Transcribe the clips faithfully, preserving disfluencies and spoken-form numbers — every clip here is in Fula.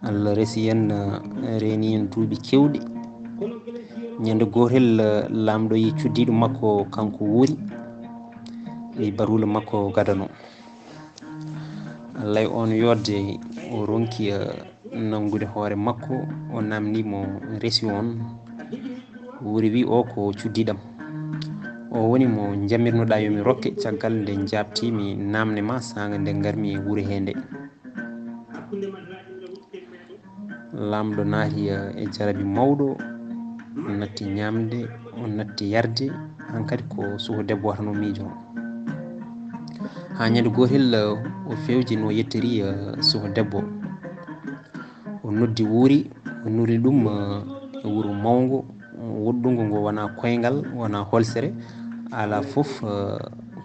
Allah resi en, eh, reeni en duuɓi keewɗi. Ñande gootel, eh, laamɗo yi cuddiiɗo makko kanko wuuri, e baruulo makko gadano. Allah e on yodde o ronki, eh, nanngude hoore makko, o namni mo resi on. Wuuri wi o ko cuddiiɗam. O woni mo njamirnoɗa yo mi rokke caggal nde njaabtimi namde ma saanga nde ngarmi e wuro he nde. Laamɗo naati, eh, e jarabi mawɗo, o natti ñaamde, o natti yarde, hankadi ko suho debbo tan o miijo. Haa ñande gootel, eh, o fewji no yettori, eh, suho debbo. O noddi wuuri, o nuli ɗum, eh, e wuro mawngo, woɗɗungo ngo wona koyngal, wona holsere, alaa fof, eh,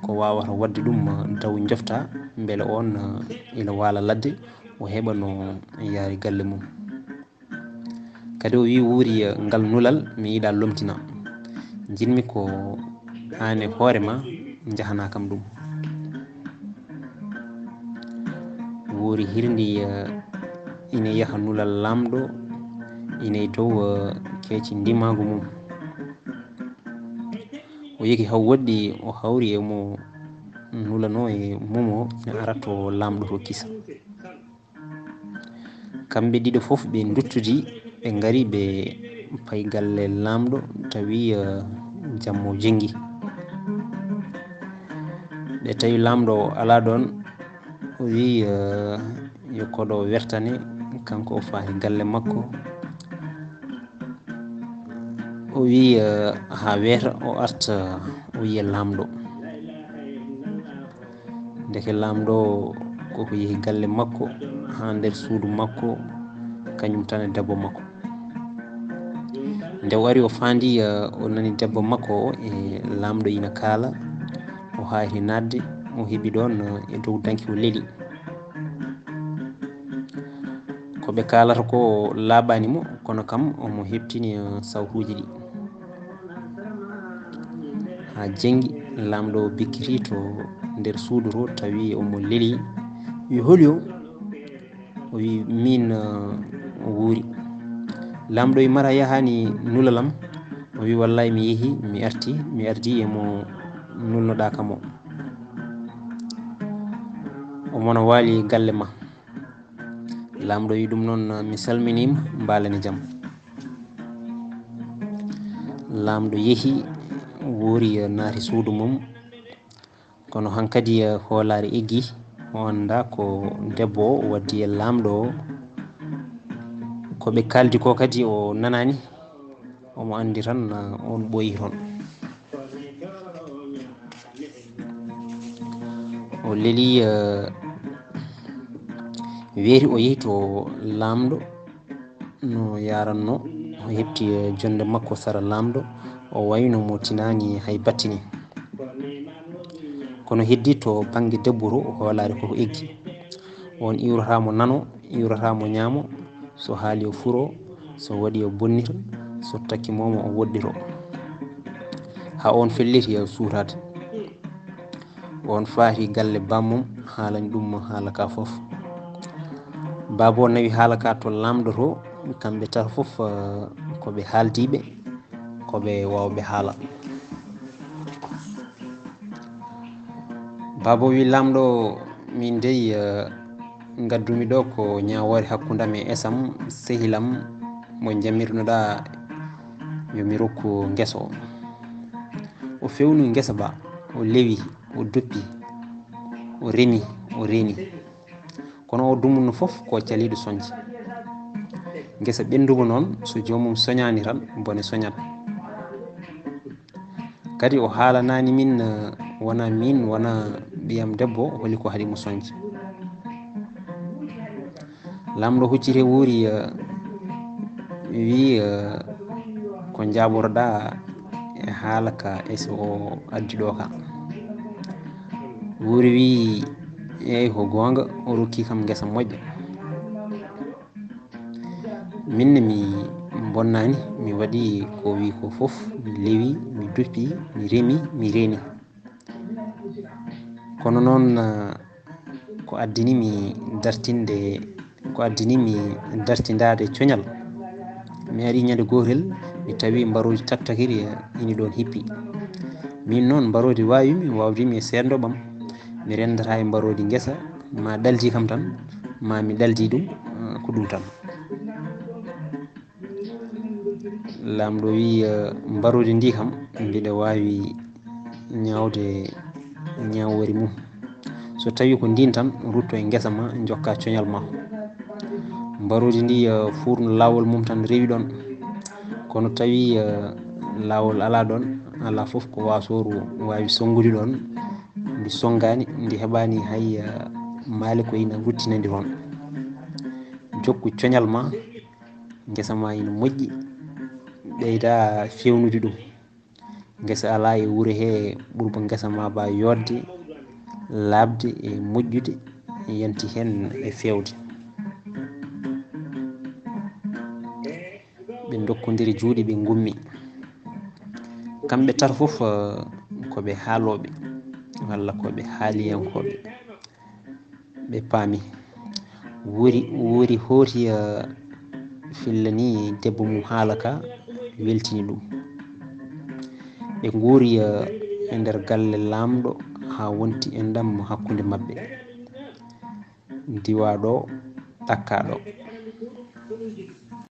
ko waawata waɗde ɗum, eh, daw jofta, mbele on, eh, ina waala ladde, o heɓa no yaari galle mum. Kadi o wi wuuri, eh, ngal nulal mi yiɗa lomtina. Njiɗmi ko aan e hoore ma njahana kam ɗum. Wuuri hirndi, eh, ina yaha nulal laamɗo, ina e dow, eh, keeci ndimaagu mum. O yehi haw woɗɗi, o hawri e mo nulano e mumo ina ara to laamɗo to kisa. Kamɓe ɗiɗo fof ɓe nduttudi, ɓe ngari, ɓe payi galle laamɗo, tawi, eh, jammo jengi. Ɓe tawi laamɗo o alaa ɗoon, o wi, eh, yo koɗo wertane, kanko o fahi galle makko. O wi, eh, haa weeta o arta, o wiya laamɗo. Ndeke laamɗo o koko yehi galle makko, haa nder suudu makko, kañum tan e debbo makko. Nde o ari o faandi, eh, o nani debbo makko o e laamɗo ina kaala, o haayti naatde, o heɓi ɗoon, eh, e dow danki o leli. Ko ɓe kaalata ko laaɓaani mo, kono kam omo heɓtini, eh, sawtuuji ɗi. Haa jengi, laamɗo o bikkiti to nder suudu to, tawi omo leli. Wi, "Holi o?" O wi, "Min, eh, o wuuri." Laamɗo wi, "Mara yahaani nulalam?" O wi, "Wallahi mi yehi, mi arti, mi ardi e mo nulnoɗaa kam o." Omo no waali galle ma. Laamɗo wi, "Ɗum noon, mi salminiima, mbaalani jam." Laamɗo yehi, wuuri, naati suudu mum. Kono hankadi, eh, hoolaare eggi, o anndaa ko debbo o waddi e laamɗo o. Ko ɓe kaaldi ko kadi o nanaani, omo anndi tan, eh, on ɓooyi toon. O leli, eh, weeti o yehi to laamɗo no yaranno, o heɓti, eh, jonde makko sara laamɗo, o wayno mo tinaani hay battini. Kono heddi to bannge debbo to, o hoolaare koko eggi. On iwrata mo nano, iwrata mo ñaamo, so haali o furo, so waɗi o bonnita, so takki momo o woɗɗito. Haa on felliti e suutaade. On faati galle bammum, haalani ɗum haala ka fof. Baaba o nawi haala ka to laamɗo to, kamɓe tato fof, eh, ko ɓe haaldiiɓe, ko ɓe waawɓe haala. Baaba o wi laamɗo, "Min dey, eh, ngaddumi ɗo ko ñaawoore hakkunde am e esam, sehilam mo njamirnoɗaa yo mi rokku ngesa o." O fewni ngesa ba, o lewi, o duppi, o remi, o reeni. Kono o dumunno fof ko caliiɗo soñde. Ngesa ɓennduba noon, so joomum soñaani tan, bone soñat. Kadi o haalanaani min, eh, wona min, wona ɓiyam debbo, holi ko haɗi mo soñde. Laamɗo hucciti e wuuri, eh, wi, eh, "Ko njaaɓoroɗaa e haala ka e so o addi ɗo ka?" Wuuri wi, "Eey, ko goonga, o rokki kam ngesa moƴƴa. Min ne mi bonnaani, mi waɗi ko wi ko fof, mi lewi, mi duppi, mi remi, mi reeni. Kono noon, eh, ko addini mi dartinde Ko addini mi dartindaade coñal. Mi ari ñande gootel, mi tawi mbarooji tattakiri ini ɗoon hippi. Miin noon mbarooji waawimi, waawdimi e seedndoɓam. Mi renndata e mbarooji ngesa, ma ɗaldi kam tan, ma mi ɗaldi ɗum, eh, ko ɗum tan. Laamɗo wi, eh, mbarooji ndi kam, mbiɗa waawi ñaawde ñaawoore mum. So tawi ko ndin tan, rutto e ngesa ma, jokka coñal ma. Mbarooji ndi, eh, fuurno laawol mum tan rewi ɗoon. Kono tawi, eh, laawol alaa ɗoon, alaa fof ko waasooru waawi sonngude ɗoon. Ndi sonngaani, ndi heɓaani hay, eh, maale ko ina ruttinandi toon. Jokku coñal ma, ngesa ma ina moƴƴi, ɓeyda fewnude ɗum. Ngesa alaa e wuro he ɓurba ngesa ma ba yodde, laaɓde e moƴƴude, yanti heen e feewde. Ɓe ndokkondiri juuɗe, ɓe ngummi. Kamɓe tato fof, eh, ko ɓe haalooɓe walla ko ɓe haaliyankooɓe. Ɓe paami. Wori, wori hooti, eh, fillani debbo mum haala ka, weltini ɗum. Ɓe nguuri, eh, e nder galle laamɗo haa wonti enɗam hakkunde maɓɓe. Diwa ɗo, ɗakka ɗo.